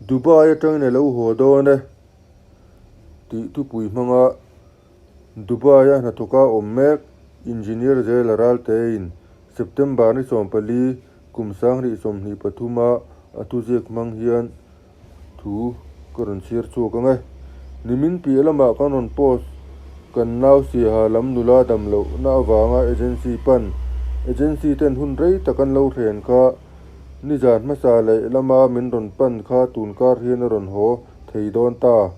Dubai atangin a lo haw dawn e tih thupui hmanga Dubai-a hnathawka awm mek Engineer Zela Raltein September ni 14 kum 2023 a a thuziak hmang hian thu ka rawn chhiar chhuak ang e. Nimin piah lamah kan rawn post kan nau Siaha lam nula dam lohna avanga agency pan agency ten hun rei tak an lo hren kha nizan hmasa leh lama min rawn pan kha tunkar hian a rawn haw thei dawn ta.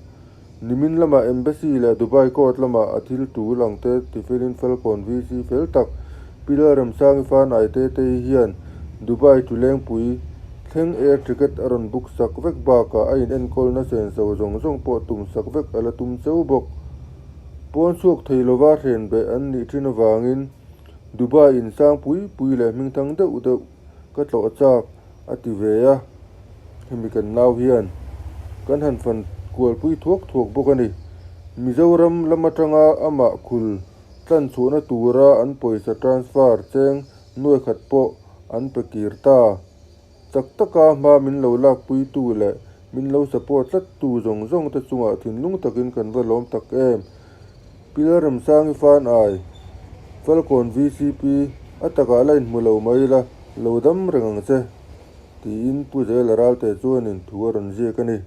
Nimin lamah Embassy leh Dubai Court lamah a thil tul ang te tifelin Falcon VC fel tak Pi Lalremsangi fan Aite te hian Dubai Tulengpui thleng air ticket a rawn book sak vek bakah a inenkawlna senso zawng zawng pawh tum sak vek a la tum cheu bawk. Pawn chhuak thei lova hren beh an nih thin avangin Dubai insang pui pui leh hmingthang deuh deuh ka tlawh chak a ti ve a, hemi kan nau hian kan han fan kualpui thuak thuak bawk a ni. Mizoram lam atanga amah khul tlan chhuahna tura an pawisa transfer cheng nuai khat pawh an pe kir ta. Chak taka hma min lo lakpuitu leh min lo support tlattu zawng zawng te chungah thinlung takin kan va lawm tak em. Pi Lalremsangi fan ai, Falkawn VCP, a takah la inhmu lo mai ila, lo dam reng ang che, tiin Pu Zela Ralte chuanin thu a rawn ziak a ni.